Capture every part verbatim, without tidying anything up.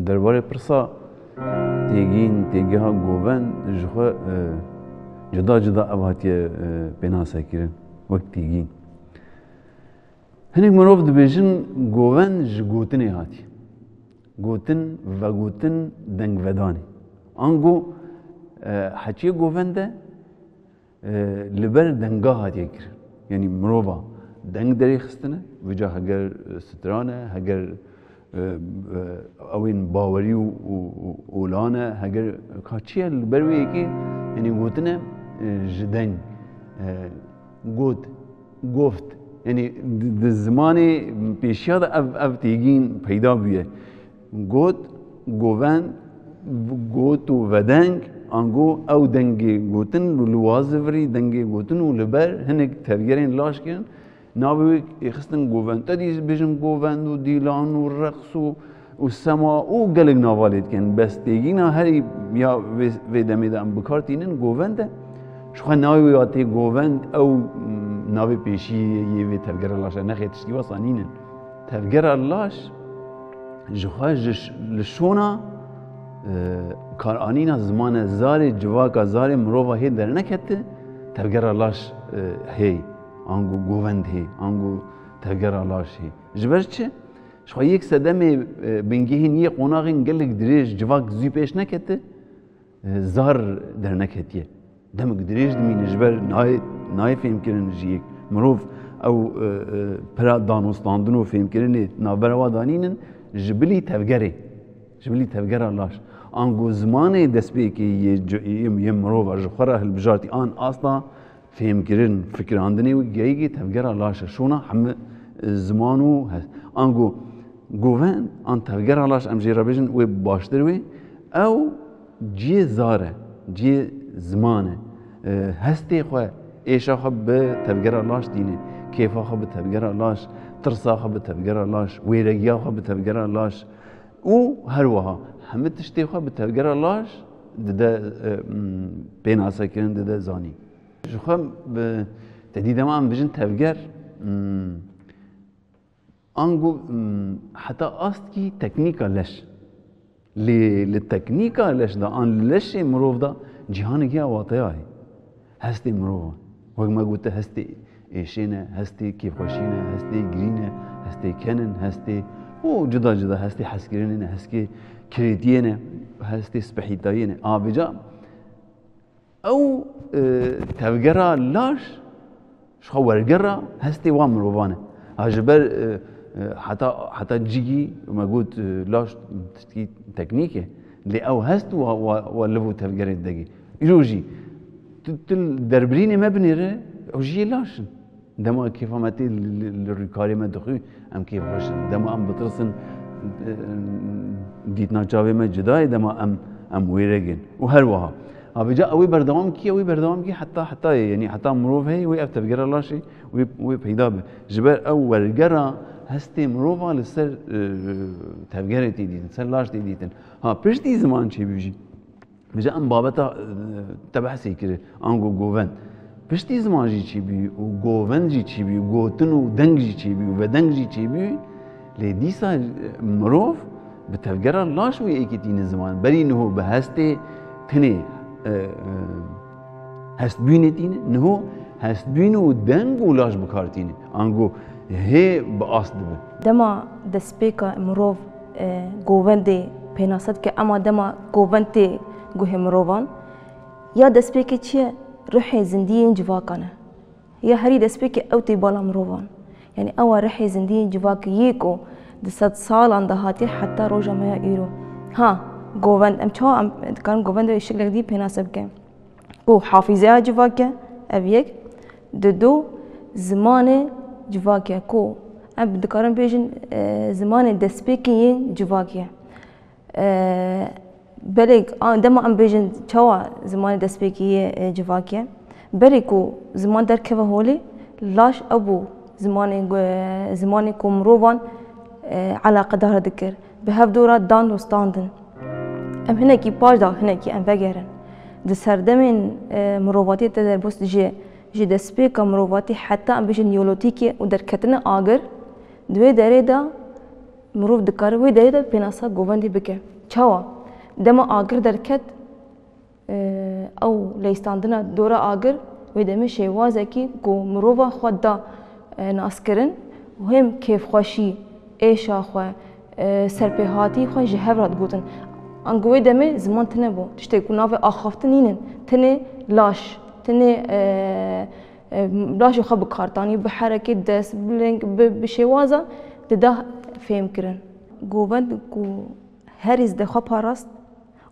Derbarê pirsa têgîn, têgeha govend ji xwe, e, cuda cuda ev hatiye, e, pênasekirin wek têgîn. Hinek mirov dibêjin govend ji gotinê hatiye. Gotin, vegotin, dengvedanê. Ango, e, heçiyê govend de, e, li ber denga hatiye kirin. Yanî mirova deng derêxistine, vêca heger stran e, heger, e, e, ewên bawerî û, û, û olan e, heger ka çi ye li ber wê yekê, yanî gotine, e, ji deng, e, got, goft. Yanî di, di zimanê pêşiya de ev, ev têgîn peyda bûye. Got, govend, got û vedeng, ango ew dengê gotin li wazivirî dengê gotin û li ber hinek tevgerên laş kirin, navê wê êxistin govend. Te dî bêjin govend û dîlan û reqs û, û sema û gelek nava lê dikin. Bes têgîna herî ya vê, vê demê de em bi kar tînin govend e. Ji xwe navê wê ya tê govend, ew, m, navê pêşî yê vê tevgera laş e. Nexê tiştî wesa nînin. Tevgera laş ji xwe ji ş-, li şona, e, karanîna zimane, zarê civaka, zarê mirova hê dernekete, tevgera laş, e, hê, ango govend hê, ango tevgera laş hê. Ji ber çi? Ji xwe yek sedemê, e, bingehîn yê qonaxên gelek dirêj civak zû pêş nekete, e, zar derneketiye. Demek dirêj dimîne ji ber nayê, nayê fêmkirin ji yek. Mirov ew, e, e, pira danûstandin û fêmkirinê navbera wa danînin ji bilî tevgerê. Ji bilî tevgera laş. Ango zimanê destpêkê yê c-, yê, yê mirova ji xwe re hilbijartî an asta fêmkirin, fikirandinê wî geyikê tevgera laş e. Şona hemî, e, ziman û he-, ango govend an tevgera laş em jê re bêjin wê baştir wê. Ew cihê zar e, cihê ziman e. E, hestê xwe, êşa xwe bi tevgera laş dîne, kêfa xwe bi tevgera laş, tirsa xwe bi tevgera laş, wêregiya xwe bi tevgera laş û her wiha hemî tiştê xwe bi tevgera laş dide, e, m, pênasekirin, dide zanîn. Ji xwe bi, te dî dema em bijin tevger, hmm, ango, hmm, heta astkî teknîka leş. Lê li teknîka leş de an li leşê mirov de cîhanek ya wateya heye. Hestê mirovan. Wek me gote hestê êşê ne, hestê kêfxweşî ne, hestê girî ne, hestê ken in, hestê û cuda cuda hestê hezkirinê ne, hestê kirêtiyê ne, hestê spehîtayiyê ne. A vêca Ew, e, tevgera laş ji xwe wergera hestê wan mirovan e. Ha ji ber, e, e, heta, heta cigî me got, e, laş tiştkî teknîk e. Lê ew hest wa, wa, wa liv û tevgerê didegê. Îro jî tu, tu derbirînê me binêre, ew jî yê laş in. Dema kêfa me tê li, li, li rûkarê me dixwî, em kêfxweş in. Dema em bitirsin, e, dîtina çavê me cuda ye, dema em, em wêrek in. Û her wiha. Ha, vêca ew ê berdewam kî, ew ê berdewam kî heta, heta ye. Yanî heta mirov heye, wê ev tevgera laşê wê, wê peyda be. Ji ber ew wergera hestê mirova li ser, e, tevgerê tê dîtin, ser laş tê dîtin. Ha, piştî ziman çêbû jî. Vêca em babeta, e, te behsê kir, ango govend. Piştî ziman jî çêbû û govend jî çêbû, gotin û deng jî çêbû û vedeng jî çêbû. Lê dîsa, e, mirov bi tevgera laş wê êkê tîne ziman. Berî niho bi hestê tenê, e, e, hestbûnê tîne, niho hestbûn û deng û laş bi kar tîne. Ango hê bi ast dibe. Dema destpêka mirov, e, govendê pênase dike, ema dema govend tê guhê mirovan, ya destpêkê çi ye? Ruhê zindî yên civakan e. Ya herî destpêkê ew tê bala mirovan. Yanî ew e ruhê zindî yên civakê yê ku di sed salan de hatiye heta roja me ya îro. Ha, govend, em çawa em dikarin govendê wê şiklek dî pênase bikin? Ku hafîzeya civakê, ev yek, di du, zimanê civakê, ku em dikarin bêjin, e, zimanê destpêkê yên civakê. E, belê, a, dema em bêjin çawa zimanê destpêkê yê, e, civakê, berê ku ziman derkeve holê, laş ew bû zimanê, e, zimanê ku mirovan, e, eleqedar dikir. Bi hev dora dan dostandin. Em hinekî paş de hinekî em vegerin. Di serdemên, e, mirovatiyê te derbas ji, ji destpêka mirovatî heta em bêjin Neolotîkê û derketina agir, di wê derê de Mirov dikare wê derê de pênasa govendê bike. Çawa? Dema agir derket, e, ew leyistandina dora agir, wê demê şêwazekî ku mirova xwe da, e, naskirin û hêm kêfxweşî, êşa xwe, e, serpêhatî xwe ji hev re digotin. Ango wê demê ziman tune bû. Tiştê ku navê axaftin nînin. Tenê laş, tenê, e, e, laşê xwe bi kartanî, bi herekê dest, bi ling, bi, bi şêwaza dida fêhmkirin. Govend ku herî zêde xwe parast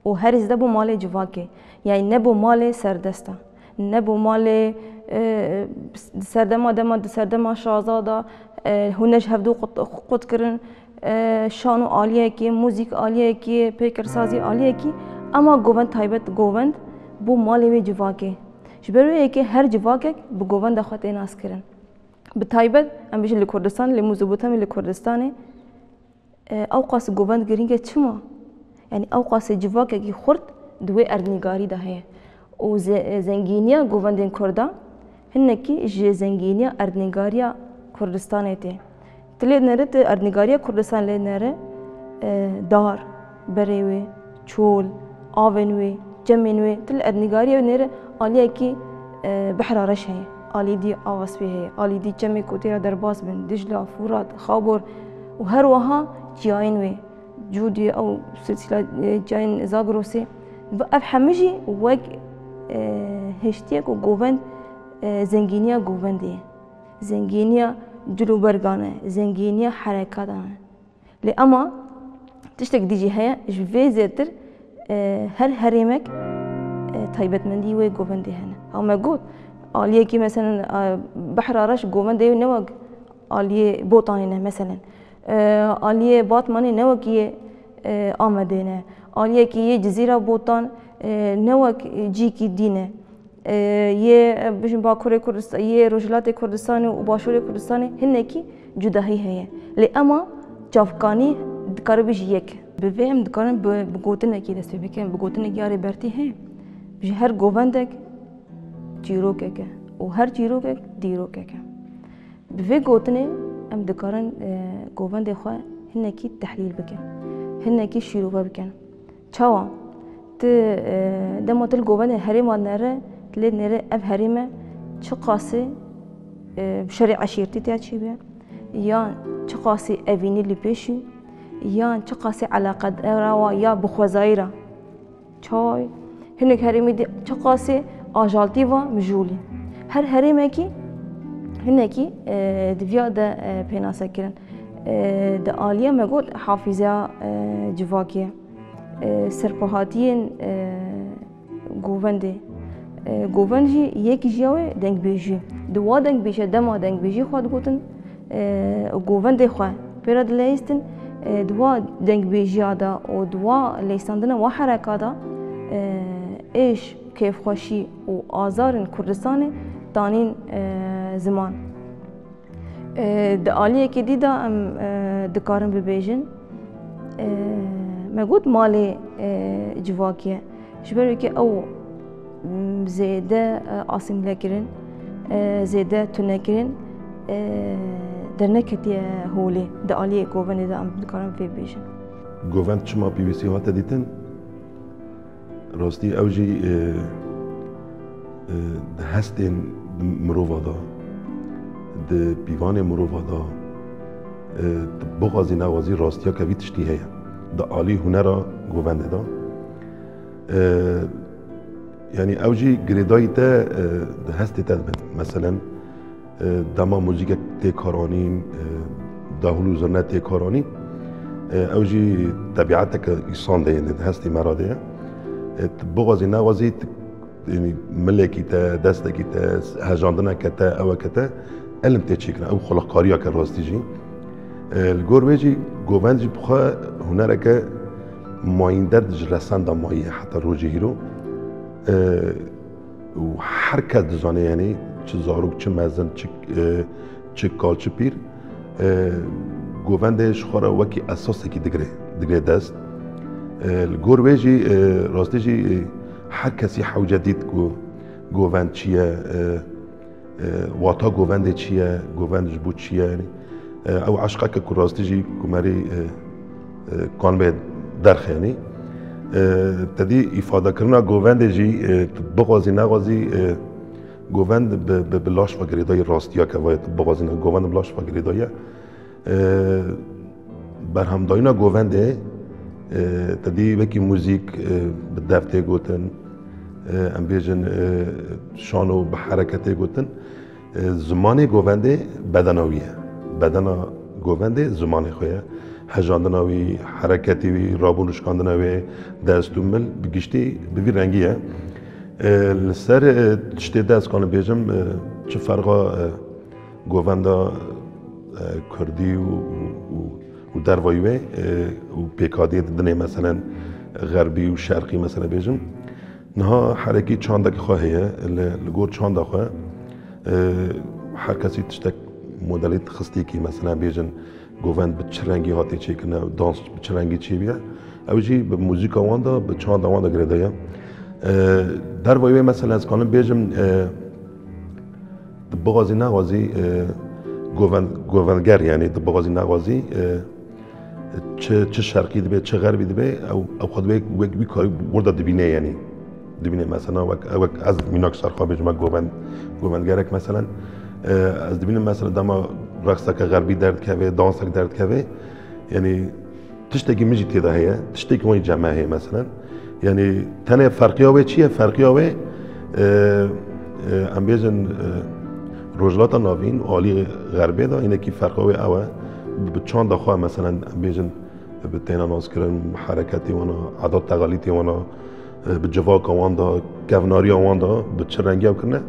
û herî zêde bû malê civakê. Yani ne bû malê serdesta, ne bû malê, e, di serdema dema, di serdema şaza de, e, hûn ne ji hevdû qut, qut kirin, e, şano aliyekî, muzîk aliyekî, pêkirsazî aliyekî, ema govend taybet govend bû malê wê civakê. Ji ber wê yekê her civakek bi govenda xwe tê naskirin. Bi taybet, em bêjin li Kurdistanê, li Mezopotamya li Kurdistanê, e, ewqas govend girîng e çima? Yani ewqasê civakekî xurt di wê erdnîgarî de heye. Û ze-, zengîniya govendên Kurda hinekî ji zengîniya erdnîgariya Kurdistanê tê. Tu lê nere, tu erdnîgariya Kurdistanê lê nere, e, dar, berê wê, çol, avên wê, çemên wê, tu li erdnîgariya wê nere aliyekî, e, behra reş heye, alî dî ava spî heye, alî dî çemê ku tê re derbas bin, Dicla, Furat, Xabor û her wiha çiyayên wê, Cûdî ew silsîla, e, çiyayên Zagrosê. Ev hemû jî wek, e, hiştiyek û govend, e, zengîniya govendê ye. Zengîniya cilûbergan e, zengîniya herekatan e. Lê ema tiştek dî jî heye, ji vê zêtir, e, her herêmek, e, taybetmendî wê govendê hene. Ha me got, aliyekî meselen, e, behra reş govendê ne wek aliyê Botanê ne meselen. E, aliyê Batmanê ne wek yê, e, Amedê ne. Aliyekî yê Cizîra Botan, e, ne wek cîkî dî ne. E, yê, e, bijin Bakurê Kurdistan, yê Rojhilatê Kurdistanê û Başûrê Kurdistanê hinekî cudahî heye. Lê ema çavkanî dikare bijî yek. Bi vê em dikarin bi, bi gotinekî dest pê bikin. Bi gotinekî Arê Bertî heye. Ji her govendek çîrokek e û her çîrokek dîrokek e. Bi vê gotinê em dikarin, e, govendê xwe hinekî tehlîl bikin, hinekî şîrove bikin. Çawa? Tu, e, dema tu li govendê herêma nere, tu lê nere ev herême çiqasî, e, şerê eşîrtî tê çêbûye, yan çiqasî evînî li pêşî, yan çiqasî eleqedara wa ya bi xwezayî re. Çay, hinek herêmî dî çiqasî ajaltî va mijûlî. Her herêmekî hinekî, e, di viya de, e, pênase kirin. E, di aliyê me got hafîzeya, e, civakê, e, serpehatiyên, e, govendê. E, govend jî yek ji ya wê dengbêjî. Di wa dengbêje dema dengbêjî xwe digotin, e, û govendê xwe pê re dileyistin, e, di wa dengbêjiya de û di wa leyîstandina wa hereka de, e, êş, kêfxweşî û azarên Kurdistanê tanîn, e, ziman. E, di aliyekî dî de em, e, dikarin bibêjin, e, me got malê, e, civakî ye. Ji ber wekî ew, m, zêde, e, asîmle kirin, e, zêde tune kirin, e, derneketiye holê. Di aliyê govendê de em dikarin vê bêjin. Govend çima pêwîstî hate dîtin? Rastî ew jî, e, e, di hestên mirova de, di pîvanê mirova de, e, tu bixwazî nexwazî rastiyeke vî tiştî heye. Di alî hunera govendê de. E, yanî ew jî girêdayî te, e, di hestê te dibin. Meselen, e, dema muzîkek tê karanîn, e, dahûl û zirne tê karanîn, e, ew jî tebîeteke îsan de ye, di hestê me re de ye. E, tu bixwazî nexwazî, tu, yanî milekî te, destekî te, hejandineke te, eweke te, elm tê çêkirin. Ew xulaqkariyeke rastî jî. E, li gor wê jî govend jî bi xwe hunereke mayînder ji resen de mayiye heta rojê hîro. E, û her kes dizane, yanî çi zarok, çi mezin, çi, e, çi kal, çi pîr, e, govendê ji xwe re wekî esasekî digire, digire dest. E, li gor wê jî, e, rastî jî, e, her kesî hewce dît ku govend çi ye, e, e, wata govendê çi ye, govend ji bo çi ye, yanî E, ew eşqeke ku rastî jî ku merî, e, e, kanibê derxênî. E, te dî îfadekirina govendê jî, e, tu bixwazî nexwazî, e, govend bi, bi, bi laş ve girêdayî rastiya kevayê tu bixwazî ne, govend bi laş ve girêdayî ye. E, berhemdayîna govendê, e, te dî wekî muzîk, e, bi dev tê gotin, e, em bêjin, e, şano bi hereketê gotin. E, zimanê govendê bedena wî ye. Bedena govendê zimanê xwe ye. Hejandina wî, hereketê wî, rabûn û şikandina wê, dest û mil bi giştî bi vî rengî ye. E, li ser, e, tiştê de ez kanim bêjim, e, çi ferqa, e, govenda, e, kurdî û, û, û, û dervayî wê, e, û pêkadiyê di dinê meselen xerbî û şerqî mesele bêjim. Niha herekî çandekî xwe heye, li, li gor çanda xwe, e, her kesî tiştek modelî xistîkî, mesela bêjin govend bi çi rengî hatiye çêkirin, dans bi çi rengî çêbûye. Ew jî bi muzîka wan de, bi çanda wan de girêdayî ye. E, dervayî wê mesela ez kanim bêjim, e, tu bixwazî nexwazî, e, govend-, govendger, yanî tu bixwazî nexwazî, e, çi, çi şerqî dibe, çi xerbî dibe, ew, ew xwe wek, wek wî karî wir de dibîne, yanî dibîne mesela wek, wek ez mînak ser xwe bêjim, wek govend-, govendgerek meselen, e, ez dibînim mesela dema reqseke xerbî derdikeve, dansek derdikeve, yanî tiştekî min jî tê de heye, tiştekî wan jî cem me heye meselen. Yanî tenê ferqiya wê çi ye? Ferqiya wê, e, e, em bêjin, e, Rojhilata Navîn û alî xerbê de hinekî ferqa wê ew e. Bi çanda xwe meselen em bêjin bi têna naskirin, hereketê wan a, edat teqalîtê wan a, e, bi civaka wan de, kevnariya wan de, bi çi rengî ew kirine.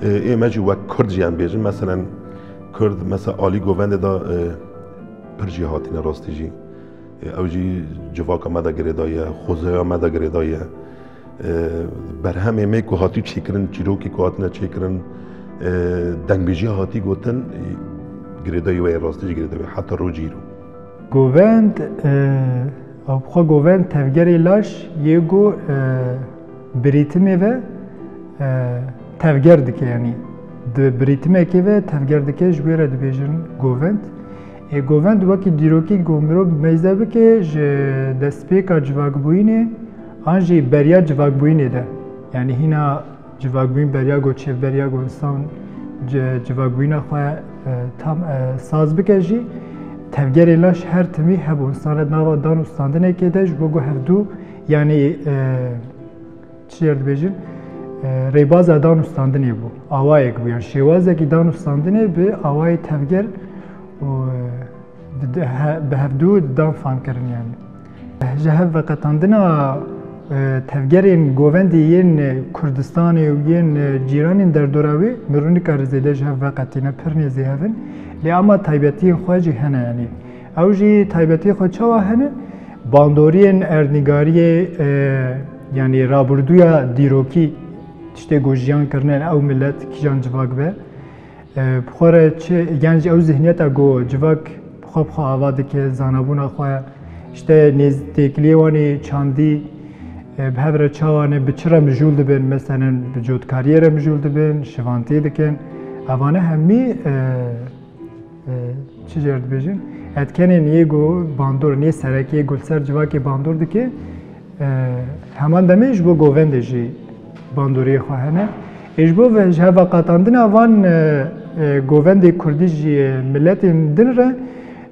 E, ê me jî wek kurd jî em bêjin, meselen kurd, mesela alî govendê de, e, pir jî hatine rastî jî. E, ew jî civaka me de girêdayî ye, xwezaya me de girêdayî ye. E, berhemê me ku hatî çêkirin, çîrokê ku hatine çêkirin, e, dengbêjiya hatî gotin, e, girêdayî wê ye, rastî jî girêdayî wê ye, heta rojî îro. Govend, e, ew bi xwe govend tevgerê laş yê ku, e, bi rîtimê ve, e, tevger dike, yanî di bi rîtimekê ve tevger dike, ji wê re dibêjin govend. Ê govend wekî dîrokî ku mirov meyze bike ji destpêka civakbûyînê an jî beriya civakbûyînê de. Yanî hîna civakbûyîn beriya ku çêvberiya ku însan ci-, civakbûyîna xwe, e, tam, e, saz bike jî, tevgerê laş her timî hebû. Însan re nava dan û standinekê de ji bo ku hevdû, yanî, e, çi jê re dibêjin, e, rêbaza dan û standinê bû. Awayek bû, yan şêwazekî dan û standinê bi awayê tevger û, e, di, di, he, bi hevdû didan famkirin, yanî. Ji hev veqetandina, e, tevgerên govendê yên Kurdistanê û yên, e, cîranên derdora wê, mirov nikare zêde ji hev veqetîne, pir nêzî hev in. Lê ama taybetiyên xwe jî hene, yanî. Ew jî taybetiyê xwe çawa hene? Bandoriyên erdnîgariyê, e, yanî rabirdûya dîrokî, tiştê ku jiyan kirine ew milet kîjan civak be. E, bi xwe re çi, yan jî ew zihniyeta ku civak bi xwe bi xwe ava dike, zanabûna xwe, işte nêztêkiliyê wan ê çandî, e, bi hev re çawa ne, bi çi re mijûl dibin, meselen bi cotkariyê re mijûl dibin, şivantiyê dikin. Evane hemî, e, e, çi jê re dibêjin? Etkenên yê ku bandor, nê serekê ku li ser civakê bandor dike, e, heman demê ji bo govendê jî bandoriyê xwe hene. Ê ji bo ve ji hev veqetandina van, e, e, govendê kurdî jî, e, miletên din re,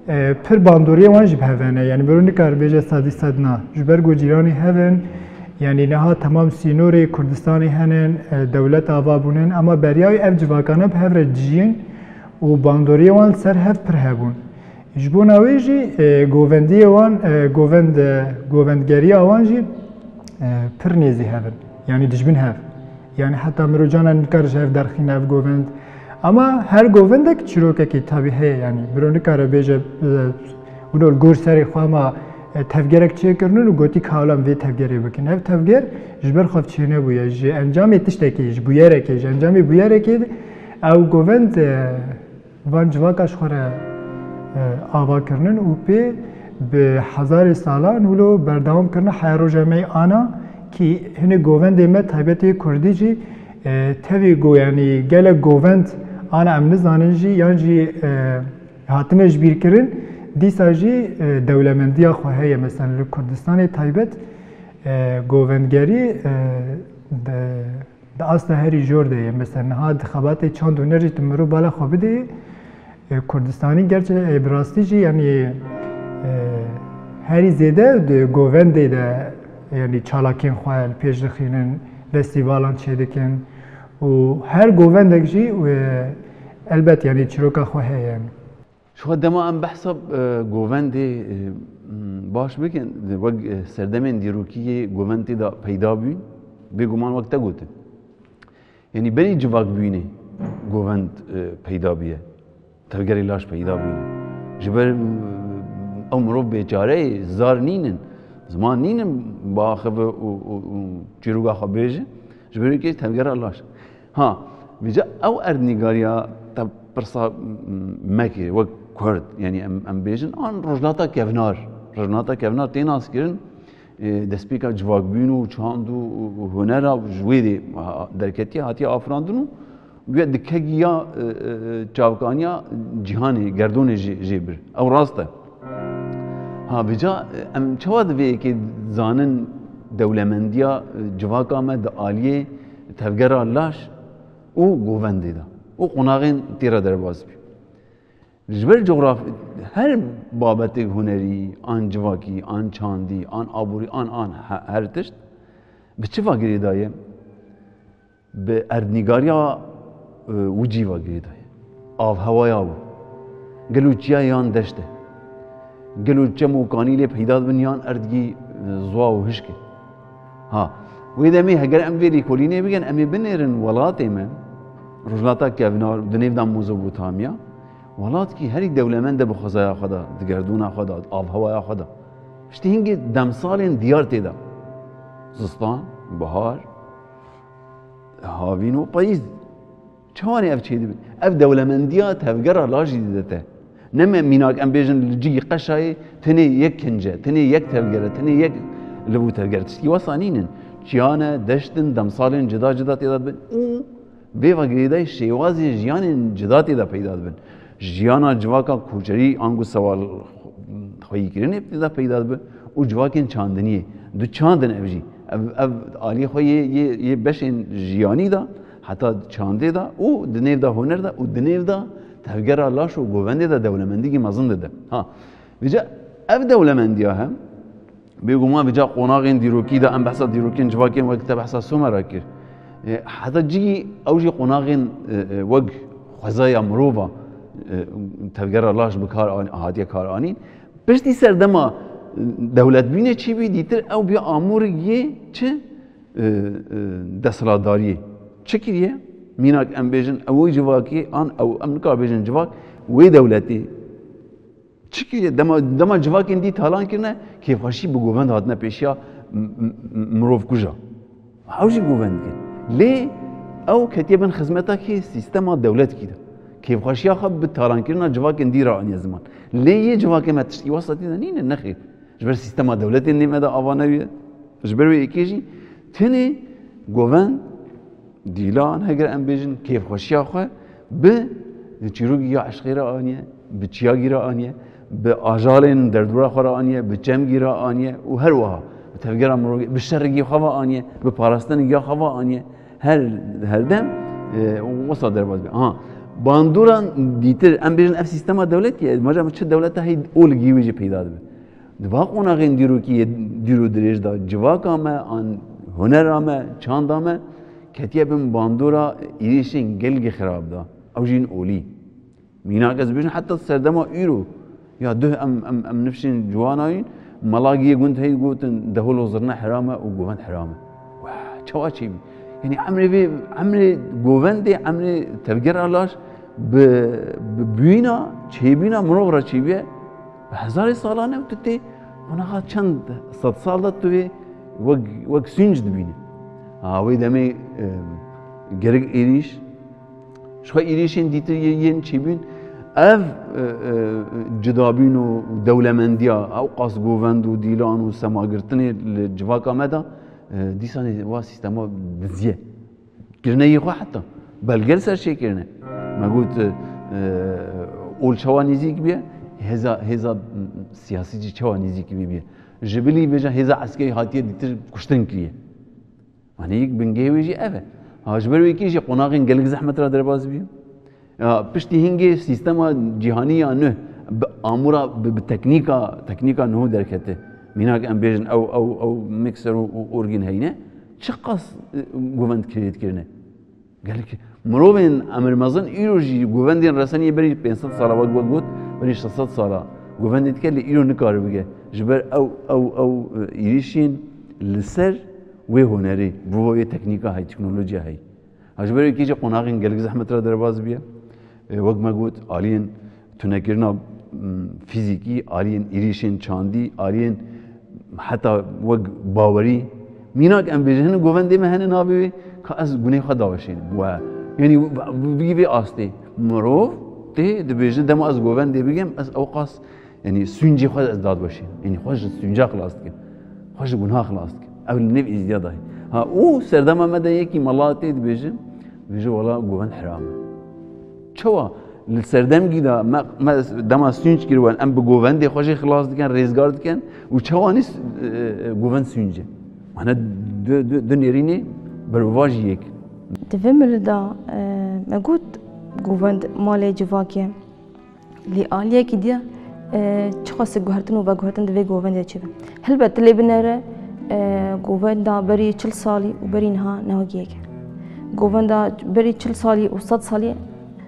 e, pir bandoriyê wan jî bi hev hene. Yanî mirov nikare bêje sedî sed na. Ji ber ku cîranê hev in, yanî niha temam sînorê Kurdistanê henin, e, dewlet ava bûnin, ama beriya wî ev civakane bi hev re dijîn û bandoriyê wan li ser hev pir hebûn. Ji bona wê jî, e, govendiyê wan, e, govend, e, govendgeriya wan jî, e, pir nêzî hev in. Yanî dijmin hev. Yanî heta mirov canan nikare ji hev derxîne ev govend. Ama her govendek çîrokekî tabî heye, yanî mirov nikare bêje, e, wilo li gor serê xwe ama, e, tevgerek çêkirinin û gotî ka hewlan vê tevgerê bikin. Ev tevger ji ber xwe çênebûye, ji encamê tiştekî, ji bûyerekê, ji encamê bûyerekê ew govend, e, van civaka ji xwe re, e, ava kirinin û pê bi hezarê salan wilo berdewam kirine heya roja me yê ana kî hinê govendê me taybetê kurdî jî, e, tevî go, yanî gelek govend ana em nizanin jî yan jî, e, Hatine ji bîr kirin, dîsa jî, e, dewlemendiya xwe heye. Mesela li Kurdistanê taybet, e, govendgerî, e, di, di asta herî jor de ye. Mesela niha di xebatê çand û huner jî tu mirov bala xwe bidê, e, Kurdistanî gerçi, e, bi rastî jî, yanî, e, herî zêde di govendê de, yanî çalakiyên xwe li pêş dixînin, festîvalan çêdikin û her govendek jî, e, elbet, yanî çîroka xwe heye. Şuxa dema em behsa, e, govendê, e, m, baş bikin, wek, e, serdemên dîrokî yê govend tê de peyda bûn, bêguman wek te gotin. Yanî berî civakbûyînê govend, e, peyda bûye. Tevgerê laş peyda bûne. Ji ber, m, ew mirov bêçare ye, zar nînin, ziman nînin, biaxive û, û, û çîroka xwe bêje. Ji ber wê kê tevgera laş. Ha, vêca ew erdnîgariya te pirsa, m, me kir, wek Kurd, yanî em, em bêjin, an Rojhilata Kevnar. Rojhilata Kevnar tê naskirin, e, destpêka civakbûn û çand û, û, û hunera ji wê dê ha-, derketiye, hatiye afirandin û guya dikegiya, e, e, çavkaniya cîhanê, gerdonê jê, jê bir. Ew rast e. Ha, vêca, e, em çawa di vê yekê zanin dewlemendiya, e, civaka me di aliyê tevgera laş û govendê de û qonaxên tê re derbas bî? Ji ber coxraf-, her babetê hunerî, an civakî, an çandî, an aborî, an, an he-, her tişt bi çi va girêdaye? Bi erdnîgariya, e, wicî va girêdaye. Avhewaya wî. Gelo çiya yan deşt e? Gelo çem û kanî lê peyda dibin yan erdgî, e, ziwa û hişk e? Ha, wê demê heger em vê lêkolînê bikin, em ê binêrin welatê me, Rojhilata Kevnar, di nêv de Mezopotamya, welatkî herî dewlemend e bi xwezaya xwe de, di gerdûna xwe de, di avhewaya xwe de. Piştî hingê demsalên diyar tê de. Zistan, bihar, havîn û payîz. Çawanê ev çêdibin? Ev dewlemendiya tevgera lajî dide te. Ne me mînak em bêjin li cihî qeşayê tenê yek kinc e, tenê yek tevger e, tenê yek libû tevger. Tiştî wesa nînin. Çiyan e, deşt in, demsalên cida cida tê de dibin û vê ve girêdayî şêwazên jiyanên cida tê de peyda dibin. Jiyana civaka koçerî ango sewal xweyîkirinê tê de peyda dibe û civakên çandiniyê. Du çand in ev jî. Ev, ev aliyê xwe yê, yê, yê beşên jiyanî de, heta çandê de û di nêv de huner de û di nêv de tevgera laş û govendê de dewlemendîkî mezin dide. Ha, vêca ev dewlemendiya hem, bêguman vêca qonaxên dîrokî de em behsa dîrokên civakên wek te behsa Sumera kir. E, heta cihî ew jî qonaxên, e, e, wek xwezaya mirova, e, tevgera laş bi kar an-, hatiye kar anîn. Piştî serdema, e, dewletbûnê çêbû, dîtir ew bûye amûrik yê çi? E, e, desthilatdariyê. Çi kiriye? Mînak em bêjin, ew civakê an ew em nikare bêjin civak wê dewletê. Çi kiriye? Dema, dema civakên dî talan kirine, kêfxweşî bi govend hatine pêşiya m-, m-, m-, mirov kuja. Ew jî govend dikin. Lê ew ketiye bin xizmeta kê, sîstema dewletkî de. Kêfxweşiya xwe bi talankirina civakên dî re aniye ziman. Lê yê civakê me tiştî wesa tê de nîne, nexêr. Ji ber sîstema dewletê nê me de ava nebûye. Ji ber wê yekê jî tenê govend, dîlan, heger em bêjin, kêfxweşiya xwe bi çîrokî ya eşqê re aniye, bi çiyagî re aniye, bi ajalên derdora xwe re aniye, bi çemgî re aniye û her wiha bi tevgera mirovî, bi şerigî xwe ve aniye, bi parastinê ya xwe ve aniye. Her, her dem, e, wisa derbas be. Aha, bandora dîtir, em bêjin ev sîstema dewletî ye, maca çi dewleta hey ol gî wê jî peyda dibe. Di va qonaxên dîrokî yê dîr û dirêj de civaka me, an hunera me, çanda me ketiye bin bandora êrîşên gelkî xirab de. Ew jî yên olî. Mînak ez bêjim heta serdema îro ya duh em, em, em nifşên ciwana yîn, melagî yê gund hey gotin dehol û zirne heram e û govend heram e. Wah, çawa çêbî? Yanî emrê vê, emrê govendê, emrê tevgera laş bi, bi bûyîna, çêbûyîna mirov re çêbûye. Bi hezarê salan e û tu tê qonaxa çend sed sal de tu vê wek, wek sûnc dibînî. Ha, wê demê, e, gerek êrîş, ji xwe êrîşên dîtir yê yên çêbûn, ev, e, e, cidabûn û dewlemendiya ewqas govend û dîlan û semagirtinê li civaka me de, e, dîsanê wa sîstema diziye. Kirine yê xwe heta belge li ser çêkirine. Me got, e, Ol çawa nêzîk bûye, hêza, hêza siyasî jî çawa nêzîk bûye. Ji bilî vêca hêza eskerî hatiye dîtir kuştin kiriye. Yanî yek bingehê wê jî ev e. Ha, ji ber wê yekê jî qonaxên gelek zehmet re derbas bûye. Ya, piştî hingê sîstema cîhanî ya nû bi amûra, bi, bi teknîka, teknîka nû derkete. Mînak em bêjin ew, ew, ew mixer û, û orgên heyne. Çiqas, e, govend create kirine. Gelek mirovên emir mezin îro jî govendên reseniyê berî pênc sed sala, wek we got, berî şeş sed sala govendê dike, lê îro nikare bike. Ji ber ew, ew, ew, e, êrîşên li ser wê hunerê, bi wê teknîka hey, teknolojiya hey. Ha, ji ber wê yekê jî qonaxên gelek zehmet re derbas bûye. E, wek me got, aliyên tunekirina, m, fîzîkî, aliyên êrîşên çandî, aliyên heta wek bawerî. Mînak em bêjin, hinek govendê me hene navê wê, ka ez gunê xwe daweşênim. We, yanî, bigî vê astê. Mirov tê dibêjin, dema ez govendê bigem, ez ew qas, yanî, sûncê xwe ez dadweşênim. Yanî, xwe ji sûnca xilas dikim. Xwe ji gunha xilas dikim. Ew li nêv êzdiya dayî. Ha, û serdema me de yekî mela tê dibêjin, dibêje, wela govend heram e. Çawa? Li serdemgî de me, me dema sûnc kir, wen em bi govendê xwe jê xilas dikin, rêzgar dikin û çawa nî s-, e, e, govend sûnc e? Mane du, du, du nêrînê berovajî yek. Di vê milî de, e, me got govend malê civakê. Lê aliyekî diye, e, çiqas guhertin û veguhertin di vê govendê de çêbe. Helbet tu lê binere, e, govenda berî çil salî û berî niha ne wekî yek e. Govenda berî çil salî û sed salî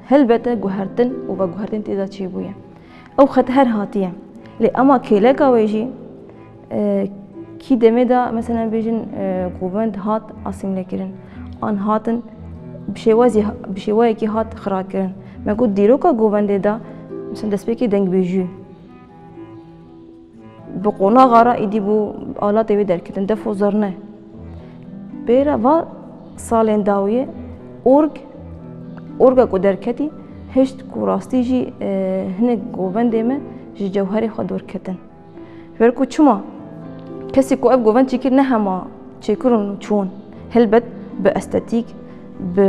helbete guhertin û veguhertin tê de çêbûye. Ew xet her hatiye. Lê ema kêleka wê jî, e, kî demê de, mesela, bêjin, e, govend hat asîmlekirin. An hatin bi şêwazî, bi şêwayekî hat xirakirin. Me got dîroka govendê de, mesela, destpêkê dengbêjî. Bi qonaxa re êdî bû alatê wê derketin, def û zirne. Pê re va salên dawiyê org, orga ku derketî, hişt ku rastî jî, e, hinek govendê me ji cewherê xwe dor ketin. Ji ber ku çima? Kesê ku ev govend çêkir ne hema çêkirin û çûn. Helbet bi estetîk, bi,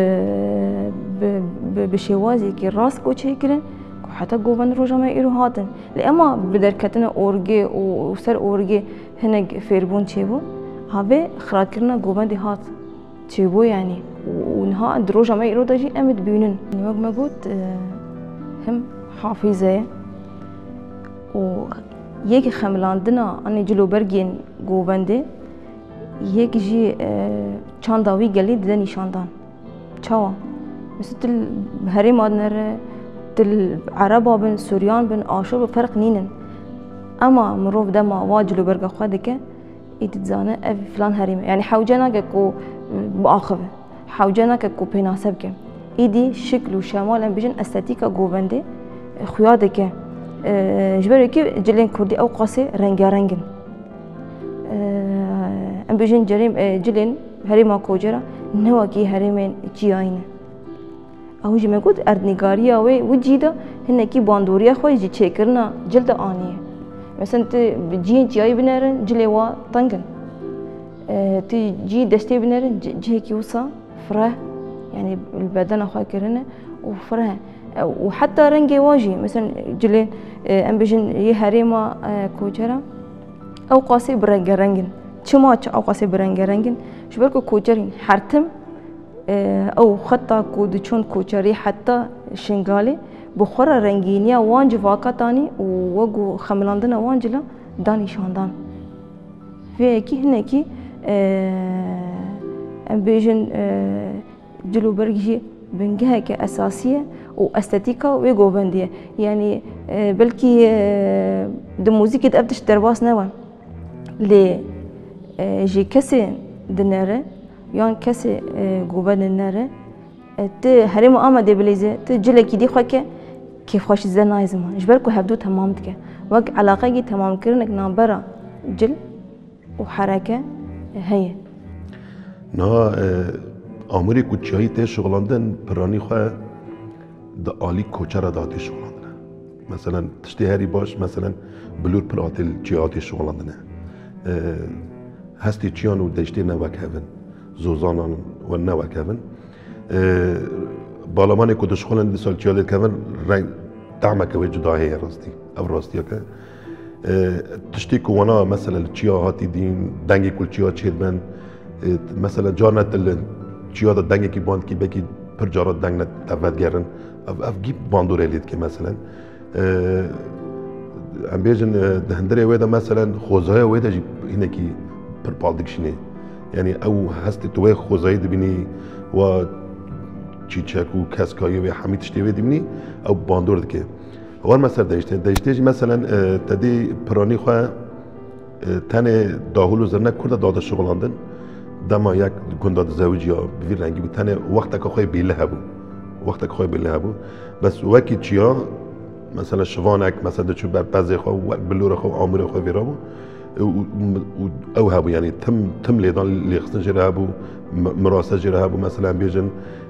bi, bi, bi şêwazekî rast ku çêkirin, ku heta govend roja me îro hatin. Lê ema bi derketina orgê û, û ser orgê hinek fêrbûn çêbû, ha vê xirakirina govendê hat çêbû yanî. Û, û niha di roja me îro de jî em ê dibînin. Wek me got, e, him hafîze ye û yek xemilandina anê cil û bergên govendê, yek jî, e, çanda wî gelî dide nîşandan. Çawa? Mesela tu li herêma dinere, tu li Ereba bin, Suryan bin, Aşûr bin, ferq nînin. Ema mirov dema wa cil û berga xwe dike, ê tu dizane ev filan herêm e. Yanî hewce nake ku, e, biaxive. Hewce nake ku pênase bike. Êdî şikl û şemal, em bêjin estetîka govendê, e, xuya dike. E, ji ber wekî cilên kurdî ew qasê rengareng in. E, em bêjin cerêm, e, cilên herêma Kocera ne wekî herêmên çiyayî ne. Ew jî me got erdnîgariya wê wicî de hinekî bandoriya xwe ji çêkirina cil de aniye. Mesela tu bi cihên çiyayî binerin, cilê wa teng in. E, tu cihê deştê binerin, ci-, cihekî wisa fireh, yanî li bedena xwe kirine û fireh. E, û heta rengê wa jî, mesela cilê, e, em bêjin yê herêma, e, Kocera, ew qasê bi rengereng in. Çima çi ew qasê bi rengereng in? Ji ber ku koçerîn her tim, e, ew xeta ku diçûn koçerî heta Şingalê, bi xwe re rengîniya wan civaka tanî û wek ku xemilandina wan cila da nîşandan. Vê yekî hinekî, e, em bêjin, e, cil û berg jî bingeheke esasî ye û estetîka wê govendê ye. Yanî, e, belkî, e, di muzîkê de ev tişt derbas nebe. Lê, e, ji kesê dinere yan kesê, e, govendê nere, e, tu herêma Amedê bilîze, tu cilekî dî xwe ke kêfxweşî zêde nayê ziman. Ji ber ku hevdû temam dike. Wek eleqeyekî temamkirinek navbera cil û hereke heye. Niha, e, amûrê ku çiyayî tê şixulandin, piranî xwe di alî koçera de hatê şixulandine. Meselen, tiştê herî baş, meselen, bilûr pir hatê li çiyayê hatê şixulandine. E, hestê çiyan û deştê ne wek hev in, zozanan we ne wek hev in. E, balamanê ku dişixulin dîsa li çiya dikevin, reng, Tahmeke wê cuda heye rastî. Ev rastiyeke. E, tiştê ku wana mesela li çiya hatî dîn, dengê ku li çiya çêdibin, e, mesela carna tu li çiya de dengekî bandikî belkî pir cara deng ne te vedigerin. Ev, ev gî bandorê lê dike meselen. E, em bêjin, e, di hundirê wê de meselen xwezaya wê de jî hinekî pir pal dikişînê. Yanî ew hestê tu wê xwezayî dibînî, wa çîçek û keskayî wê hemî tiştê wê dibînî, ew bandor dike. Warme ser deyştê. Deyştê jî meselen, e, te dî piranî xwe, e, tenê dahûl û zirne kurda dade şixulandin. Dema yek gunda dizewiciya bi vî rengî bû. Tenê wexteke xwe bêli hebû. Wexteke xwe bêli hebû. Bes wekî çiya, mesela şivanek, mesela diçû ber pezê xwe, wek bilûrê xwe, amûrê xwe vêra bû. Û, û, û ew hebû, yanî tim, tim lêdan lêxistin jê re hebû, mi-, mirase jê re hebû, mesela em bêjin,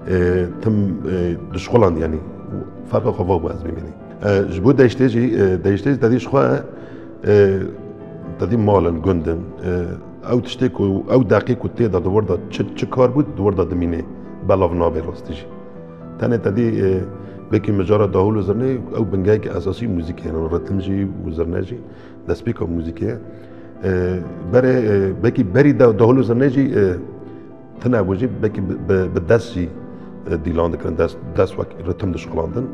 e, tim, e, dişxuland, yanî ferqa xwe va bû ez bimînî. E, ji bo deyştê jî, e, deyştê jî te dî ji xwe, e, te dî mal in, gund in, e, ew tiştê ku, ew deqî ku tê de di wir de çi, çi kar bû, di wir de dimînê, belav nabe rastî jî. Tenê te dî, e, belkî mijara dahûl û zirnê, ew bingeheke esasî muzîkê hene, ritim jî û zirne jî. Destpêka muzîkê ye. E, berê, e, belkî berî de dahûl û zirnê jî, e, tune bû jî, belkî bi, bi, bi dest jî, e, dîlan dikirin, dest, dest wek ritim dişixulandin,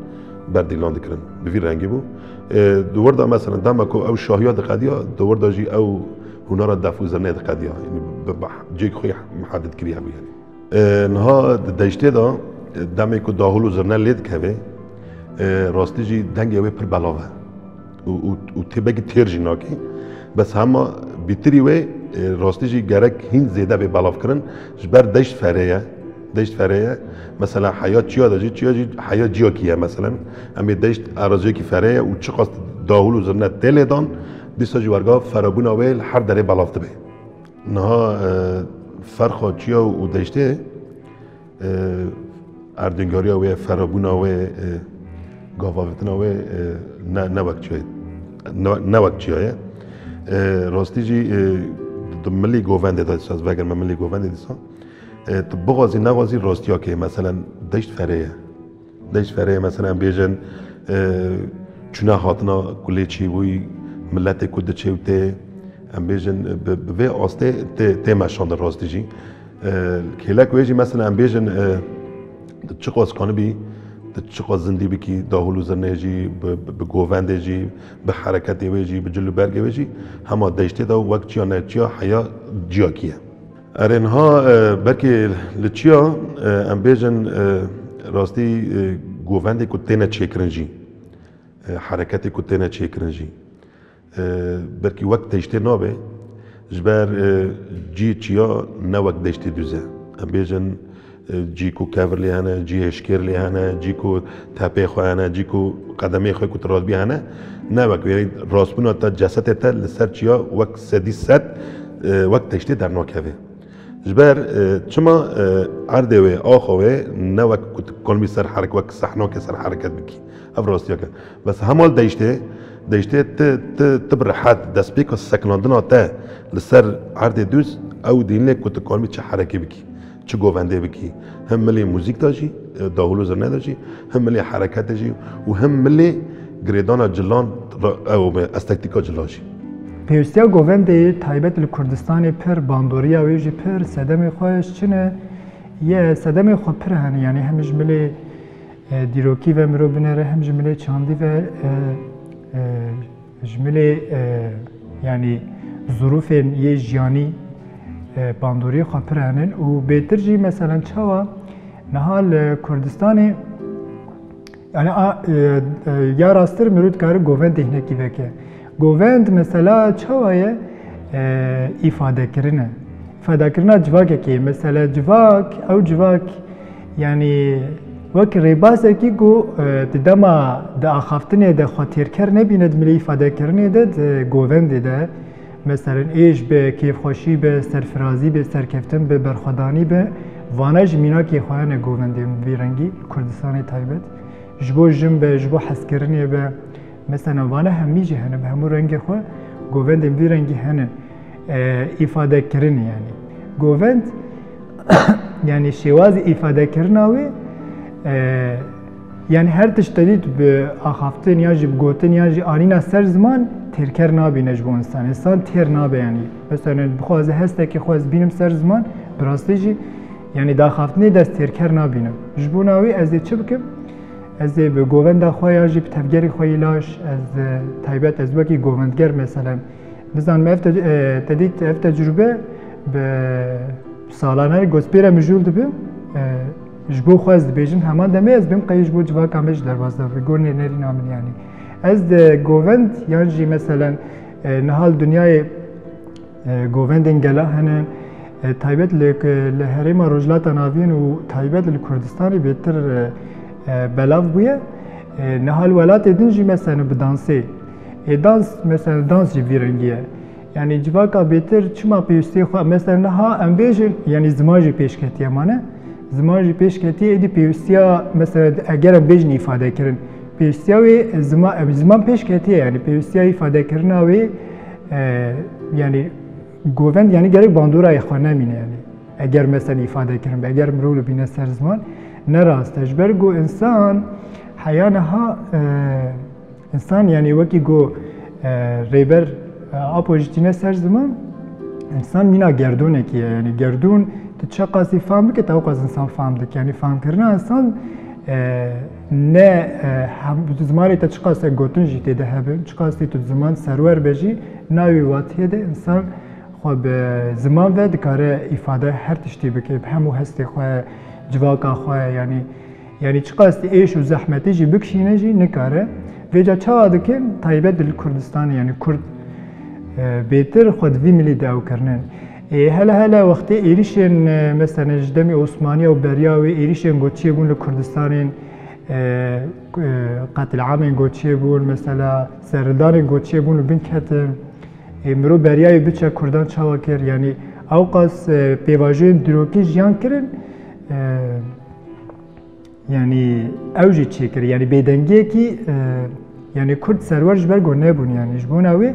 ber dîlan dikirin. Bi vî rengî bû. E, di wir de mesela dema ku ew şahiya diqediya, di wir de jî ew hunera def û zirnê diqediya. Yanî bi, bi cihê xwe mihedid kiriye bû yanî. E, niha di deyştê de, e, demê ku dahûl û zirne lê dikeve, e, rastî jî dengê wê pir belav e. Û, û, û tê belkî têr jî nake. Bes hema bîtirî wê, e, rastî jî gerek hîn zêde bê belavkirin. Ji ber deyşt ferê ye. Deyşt ferê ye. Mesela heya çiya de jî, çiya jî heya ciyakî ye mesela. Em ê deyşt eraziyekî ferê ye û çiqas dahûl û zirne tê lê dan, dîsa jî werga ferabûna wê li her derê belav dibe. Niha, e, ferqa çiya û deyştê, e, erdîngariya wê, ferabûna wê, e, gavavitina wê, e, ne, ne wek çiya ye. Ne, ne wek çiya ye. E, rastî jî, e, di milî govendê de, dîsa ez vegerime milî govendê dîsa, e, tu bixwazî, nexwazî rastiyakê, meselen, deyşt ferê ye. Deyşt ferê ye, mesela em bêjin, e, çûna hatina ku lê çêbûyî, miletê ku diçe û tê, em bêjin, bi, bi vê astê tê, tê meşandin rastî jî. E, kêlek wê jî, mesela em bêjin, e, tu çiqas kanibî, tu çiqas zindî bikî, dahûl û zirnê jî, bi, bi, bi govendê jî, bi hereketê wê jî, bi cil û bergê wê jî, hema deyştê de wek çiya ne çiya heya ciyakî ye. Erê niha, e, belkî li çiya, e, em bêjin, e, rastî, e, govendê ku têne çêkirin jî, e, hereketê ku têne çêkirin jî, e, belkî wek deyştê nabe, ji ber, e, cî çiya ne wek deyştê dûz e. Em bêjin, e, cî ku kevir lê hene, cî hêşkêr lê hene, cî ku tepê xwe hene, cî ku qedemê xwe ku tu radibî hene, ne wek wê rastbûna te, cesetê te li ser çiya wek sedî sed, e, wek deyştê dernakeve. Ji ber, e, çima, e, erdê wê, axa wê ne wek ku tu kolmî ser herek, wek sehnokê ser hereket bikî. Ev rastiyek e. Bes hemal deyştê, deyştê ti, ti, ti bi rehet destpêka sekinandina te li ser erdê dûz, ew dînê ku tu kolmî çi herekê bikî, çi govendê bikî. Him milê muzîk de jî, e, dahûl û zirne de jî, him milê hereketê jî û him milê girêdana cilan ra-, ew be, estetîka cila jî. Pêwîstiya govendê taybet li Kurdistanê pir, bandoriya wê jî pir, sedemê xwe ji çi ne ye, sedemê xwe pir hene, yanî hem ji milê, e, dîrokî ve mirov binêre, hem ji milê çandî ve, e, e, ji milê, e, yanî zirûfên yê jiyanî, e, bandoriyê xwe pir hene û bêtir jî, meselen, çawa niha li Kurdistanê, yanî, a, e, e, ya rasttir mirov dikare govendê hinekî veke. Govend mesela çawa ye? E, îfadekirin e. Îfadekirina civakekê ye. Mesela civak, ew civak, yanî wek rêbazekî ku, e, di dema di axaftinê de xwe têrker nebîne, di milê îfadekirinê de, di govendê de, meselen êş be, kêfxweşî be, serfirazî be, serkeftin be, berxwedanî be, vana jî mînakê xwe hene govendên vî rengî, Kurdistanê taybet. Ji bo jin be, ji bo hezkirinê be, mesela vana hemî jî hene, bi hemû rengê xwe govendên vî rengî hene. E, îfadekirin yanî. Govend, yanî şêwazê îfadekirina wê, e, Yani her tişt te dît bi axaftin yan jî bi gotin yan jî anîna ser ziman têrker nabîne ji bo însan. Însan têr nabe yani. Mesela bixwaze hestekî xwe ez bînim ser ziman, bi rastî jî yani daxaftinê de ez têrker nabînim. Ji bona wê ez ê çi bikim? Ez ê bi govenda xwe ya jî bi tevgerê xwe yî laş, ez, e, taybet ez wekî govendger mesela. Nizanim ev te-, e, te dît ev tecrube bi salane gospêre mijûl dibim. E, ji bo xwe ez dibêjim, heman demê ez bim qey ji bo civaka me ji derbas de bi gonê nerîna min yani. Ez de govend yan jî meselen, e, niha li dinyayê, e, govendên gela hene, e, taybet li, li herêma Rojhilata Navîn û taybet li Kurdistanê bêtir, e, e, belav bûye. E, niha li welatê din jî mesela bi dansê. E, dans, mesela dans jî vî rengî ye. Yani civaka bêtir çima pêwîstiyê xwe, mesela niha em bêjin, yani ziman jî pêş ketiye mane. Ziman jî pêş ketiye, êdî pêwîstiya, mesela eger em bêjin îfade kirin, pêwîstiya wê zima-, ziman pêş ketiye, yani pêwîstiya îfade kirina wê, e, yani govend, yani gerek bandorayê xwe nemîne yani. Eger mesela îfade kirin be, eger mirov li bîne ser ziman, ne rast e. Ji ber ku însan heya niha, e, însan yani wekî ku, e, Rêber, e, Apo jî tîne ser ziman, însan mîna gerdûnekî ye. Yani gerdûn tu çiqasî fam bike, te ew qas însan fam dike. Yani famkirina însan, e, ne, e, hem, zimanê te çiqas e gotin jî tê de hebin, çiqasî tu ziman serwer be jî, navê watiyê de însan xwe bi ziman ve dikare îfade her tiştî bike, bi hemû hestê xwe, civaka xwe, yani, yani çiqas êş û zehmetî jî bikişîne jî nikare. Vêca çawa dikin? Taybet li Kurdistanê, yani Kurd, e, bêtir xwe di vî milî de ew kirinin. Ê, hele hele wextê êrîşên, e, mesela ji demê Osmaniya û beriya wê êrîşên goçiyê bûn li Kurdistanên, e, e, qetil'amên goçiyê bûn, mesela serhildanên goçiyê bûn û bin ketin. Ê, mirov beriyayê biçe Kurdan çawa kir? Yani ewqas, e, pêvajoyên dîrokî jiyan kirin, e, yani ew jî çêkir. Yani bêdengiyekî, e, yani Kurd serwer ji ber ku nebûn, yani ji bona wê,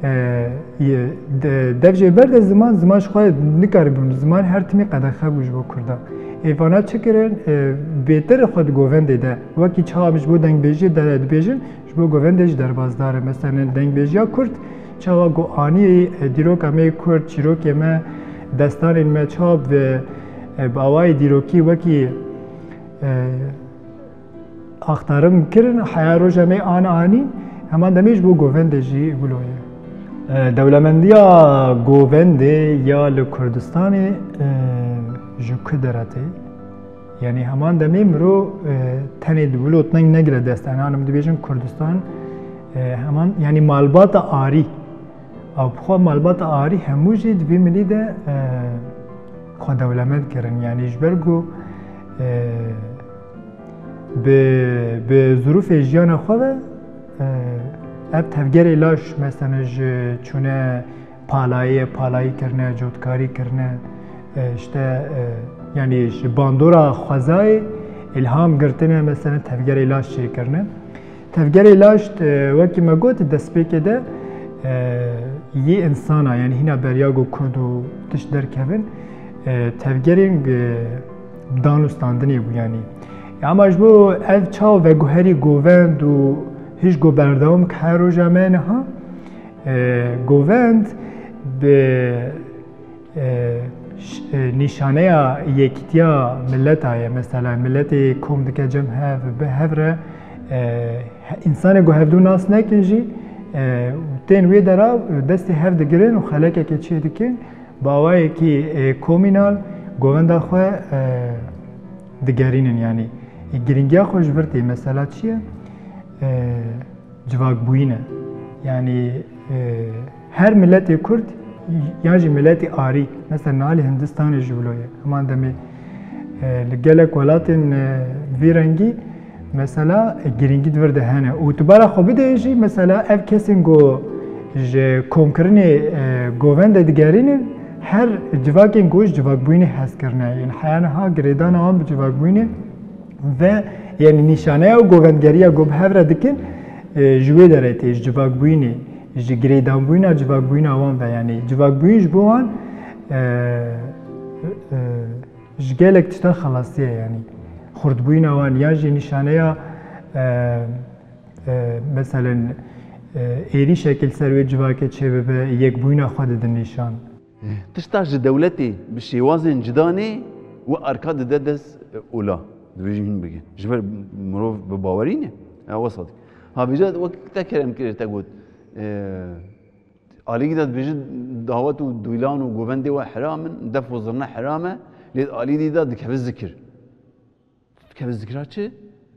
e, ye, de-, dev jê berde ziman, ziman ji xwe nikaribûn. Ziman her timî qedexe bû ji bo Kurdan. Ê, vana çi kirin? E, bêtir xwe di govendê de, wekî çawa em ji bo dengbêjiyê de dibêjin, ji bo govendê jî derbasdar e. Mesela dengbêjiya Kurd çawa ku anî, e, dîroka me yê Kurd, çîrokê me, destanên me çawa bi, e, bi awayê dîrokî wekî, e, axtarim kirin, heya roja me an anî, heman demê ji bo govendê jî wilo ye. E, dewlemendiya govendê ya li Kurdistanê, e, ji ku deretê? Yani heman demê mirov, e, tenê di wilo teng negire dest. Yani em dibêjin Kurdistan, e, heman yani malbata arî. Ew bi xwe malbata arî hemû jî di vî milî de, e, xwe dewlemend kirin. Yani ji ber ku, e, bi, bi zirûfê jiyana xwe ve, e, ev tevgerê laş mesela ji çûne palayê, palayî kirine, cotkarî kirine, e, işte, e, yani ji bandora xwezayê îlham girtine, mesela tevgerê laş çêkirine. Tevgerê laş, e, wekî me got, destpêkê de, e, yê însana, yani hîna beriya ku Kurd û tişt derkevin, e, tevgerên, e, dan û standinê bû, yani. Ya ama ji bo ev çawa veguherî govend û hişk û berdewam ke her roja me niha, e, govend bi, e, ş-, e, nîşaneya yekîtiya mileta ye. Mesela miletê kom dike cem hev, bi hev re, e, he-, însanê ku hevdû nas nekin jî, e, tên wê dera destê hev digirin û xelekekê çê dikin. Bi awayekî, e, komînal govenda xwe, e, digerînin, yanî, e, girîngiya xwe ji vir tê. Mesela çi ye? E, civakbûyîn e. Yanî, e, her miletê Kurd yan jî miletê arî, mesela niha li Hindistanê jî wilo ye. Heman demê, e, li gelek welatên, e, vî rengî, mesela, e, girîngî di vir de hene. Û tu bala xwe bidê jî, mesela, ev kesên ku ji komkirinê, e, govendê digerînin, her civakên ku ji civakbûyînê hez kirine. Yanî heya niha girêdana wan bi civakbûyînê ve, yanî nîşaneya û govendgeriya ku bi hev re dikin, e, ji wê derê tê, ji civakbûyînê, ji girêdanbûyîna civakbûyîna wan ve. Yanî civakbûyîn ji bo wan, e, e, ji gelek tiştan xelasiye, yanî xurtbûyîna wan, yan jî nîşaneya E, e, meselen, e, êrîşek li ser wê civakê çêbibe, yekbûyîna xwe didin nîşan. Tişta ji dewletê bi şêwazên cida nê û arka dide dest, e, ola. Dibêjin hûn bikin. Ji ber mirov bi bawerî ne. Ya wesa dik. Ha vêca wek te kerem kir te got. E, alî dî de dibêjin dawet û dûlan û govendê we heram in, def û zirne heram e, lê alî dî de dikeve zikir. Dikeve zikra çi?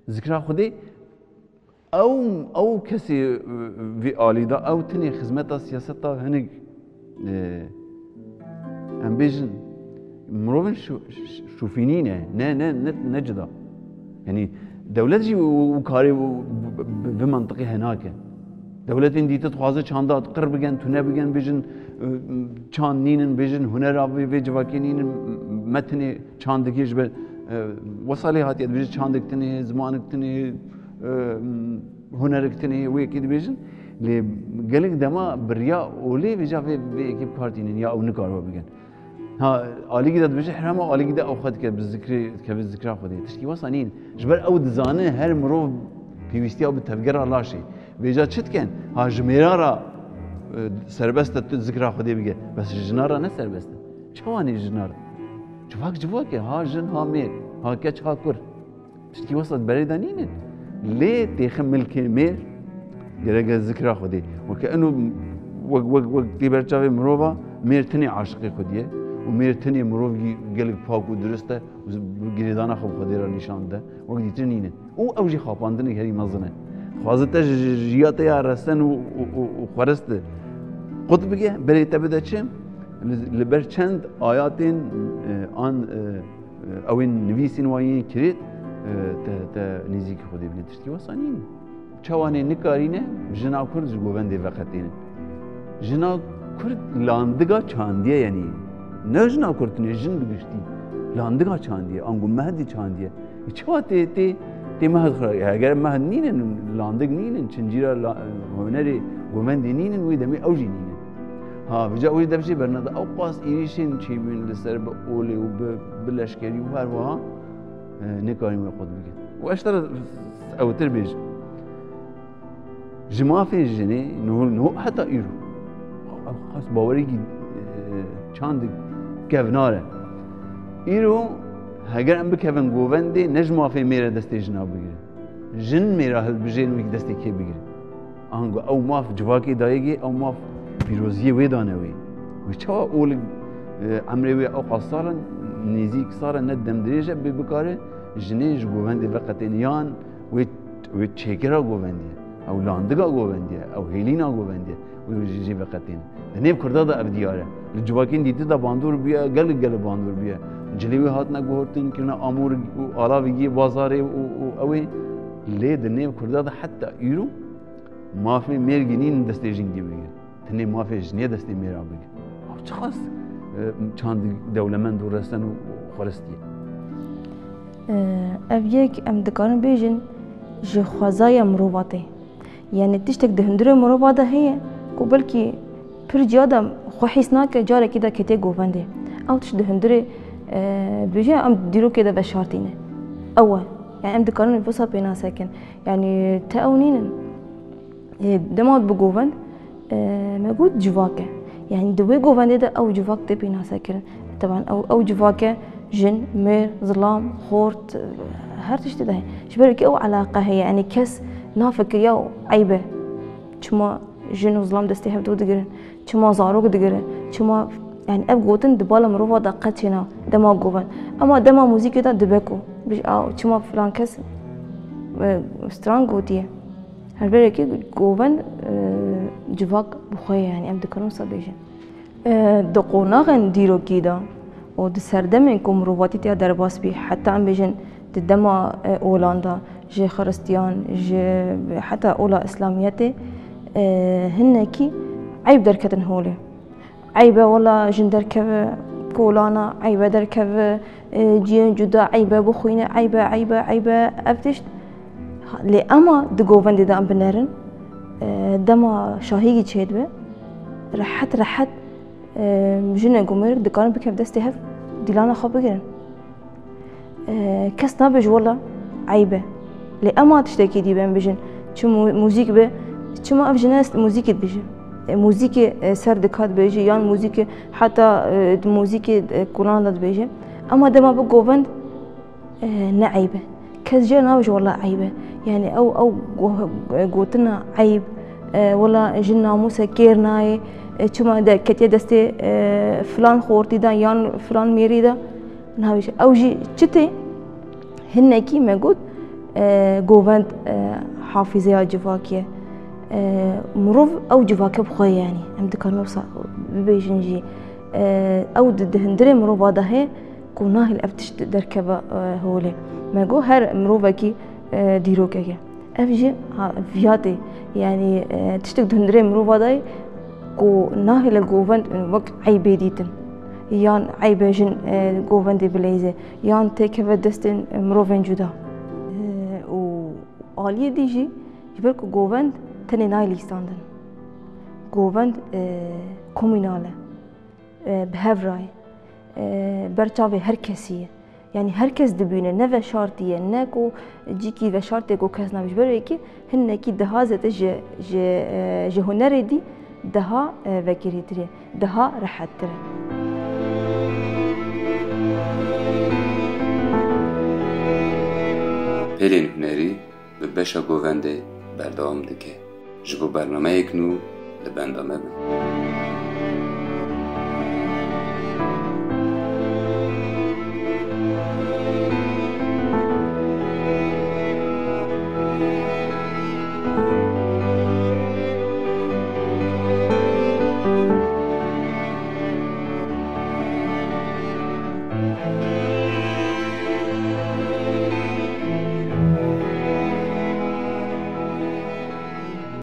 Zikra Xwedê. Ew, ew kesê, e, vî alî de, ew tenê xizmeta siyaseta hinek, e, em bêjin, mirovên şo-, ş-, şofînî ne, ne, ne, ne, ne cida. Yanî dewlet jî û, û karê û bi, bi, bi mantiqê henake. Dewletên dîtir dixwaze çanda qir bigen, tune bigen, bêjin, e, çand nînin, bêjin hunera vê, vê civakê nînin, me tenê çandikê ji ber, e, wesa lê hatiye dibêje çandik tinê, zimanik tinê, e, hunerik tinê, wê yekê dibêjin. Lê gelek dema bi riya olê vêca vê, vê yekê bi kar tînin ya ew nikaribe bikin. Ha, alîgî de dibêje herama, alîgî de ew xwe dike bi zikrê, dikeve zikra Xwedê. Tiştî wesa nîn. Ji ber ew dizane her mirov pêwîstiya bi tevgera laşê. Vêca çi dikin? Ha, ji mêra re, e, serbest e tu zikra Xwedê bike. Bes ji jina re ne serbest e. Çawa nê jina re? Civak civak e. Ha jin, ha mêr, ha keç, ha kur. Tiştî wesa di berê de nînin. Lê têxe milkê mêr, gerek e zikra Xwedê. Weke eno wek, wek, wek tê ber çavê mirova, mêr tenê aşiqê Xwedî ye. Û mêr tenê mirov gelek pak û dirist e û girêdana xwe bi Xwedê re nîşan dide. Wek dîtir nînin. Û ew jî xapandinê herî mezin e. Dixwaze te ji, ji, ji ya te ya resen û, û, û, û xwerist qut bike, berê te bide çi? Li, li ber çend ayatên, e, an, e, e, ew ên nivîsên wa yên kirêt, e, te, te nêzîkî Xwedê bine. Tiştî wesa nîn. Çawa nê nikarîne jina Kurd ji govendê veqetêne. Jina Kurd landiga çandiye, yanî ne jina Kurd, ne jin bi giştî. Landiga çandiye, ango mehdî çandiye. E, çawa tê, tê, tê mehd xwe, eger mehd nînin, landik nînin, çincîra la-, hunerê govendê nînin, wê demê ew jî nînin. Ha, vêca wê dev jê bernede ew qas êrîşên çêbûn li ser bi olê û bi, bi leşkerî û her wiha, e, nêkarîn wê qut bikin. Û ez ji te re ewtir bêjim. Ji mafê jinê niho, niho heta îro. Ev qas bawerekî, e, çandik kevnar e. Îro heger em bikevin govendê, ne ji mafê mêr e destê jina bigirin. Jin mêra hilbijêrin wî destê kê bigirin. Ango ew maf civakê dayikê, ew maf pîroziyê wê dane wê. Wê çawa olik, e, emrê wê ew qas sal e, nêzîk sal e, ne demdirêj e, bê bikare jinê ji govendê veqetên yan wê, wê çêkira govendî ye, ew landiga govendî ye, ew hêlîna govendî ye, wê jî jê veqetên. Di nêv Kurda de ev diyar e. Li civakên dîtir de bandor bûye, gelek gelek bandor bûye. Cilê wê hatine guhertin, kirine amûr û alavîgiyê bazarê û, û ew ê. Lê di nêv Kurda de heta îro mafê mêrgî nîn destê jingî bigire. Tenê mafê jinê destê mêra bigire. Ew çiqas, e, çandî dewlemend û resen û xweristî ye. E, ev yek em dikarin bêjin ji xwezaya mirova tê. Yanî tiştek di hundirê mirova de heye ku belkî pir ciya de xwe hîs nake, carekî de ketê govendê. Ew tişt di hundirê, e, bêje em dîrokê de veşartîne. Ew e. Yanî em dikarin wisa pênase kin. Yanî te ew nînin. Ê, dema bi govend, e, me got civak e. Yanî di wê govendê de ew civak tê pênasekirin. Teban ew, ew civak e, jin, mêr, zilam, xort, e, her tiştê de heye. Ji ber wekî ew eleqe heye, yanî kes nafikiriya ew eyb e. Çima jin û zilam destê hev dûr digirin? Çima zarok digirin? Çima, yanî ev gotin di bala mirova de qet çêna dema govend. Ema dema muzîkê de dibe ku, bij-, a, çima filan kes, e, stran gotiye? Her berekî govend, e, civak bi xwe ye, yanî em dikarin wisa bêjin. E, di qonaxên dîrokî de û di serdemên ku mirovatî tê ya derbas bî, heta em bêjin di dema, e, olan de ji xiristiyan, ji heta ola îslamiyetê, e, hinekî eyb derketin holê. Eyb e wela jin derkeve kolana, eyb e derkeve, e, ciyên cuda, eyb e bixwîne, eyb e, eyb e, eyb e, ev tişt. Lê ema di govendê de em binerin, e, dema şahîgî çêdibe, rehet rehet, e, jinek û mêrik dikarin bikevin destê hev, dîlana xwe bigirin. E, kes nabêje wela eyb e. Lê ema tiştekî dî bên bijin, çi mu-, muzîk be, çima ev jine est muzîkê dibêje? E, muzîkê, e, ser dika dibêje, yan muzîkê heta, e, di muzîkê, e, kulan de dibêje. Ema dema bi govend, e, ne eyb e. Kes jê nabêje wela eyb e. Yani ew, ew go-, e, gotina eyb, e, wela jin namûse kêr nayê, e, çima de ketiye destê, e, filan xortî de yan filan mêrî de, nabêje. Ew jî çi tê? Hinekî me got, e, govend, e, hafîzeya civakê ye. E, mirov ew civake bi xwe ye, yanî em dikarin wisa bibêjin jî. E, ew di, di hundirê mirova de heye ku nahêl ev tişt derkeve, e, holê. Me got her mirovekî, e, dîrokek e. Ev jî ha, viya tê. Yanî, e, tiştek di hundirê mirova de ye ku nahêle govend wek eybê dîtin. Yan eybe jin, e, govendê bileyze. Yan têkeve destên, e, mirovên cuda. E, û aliyê dî jî, ji ber ku govend tenê nayê lîstandin. Govend, e, komînal e. E, bi hev re ye. E, ber çavê her kesî ye. Yanî her kes dibîne, ne veşartî ye, ne ku cîkî veşartê ku kes nabî. Ji ber wê yekê hinekî daha zêde ji, ji, e, ji hunerê dî daha, e, vekirîtir e, daha rehettir e. Pêlên hunerî bi beşa govendê berdewam dike. Ji bo bernameyek nû li benda me bin.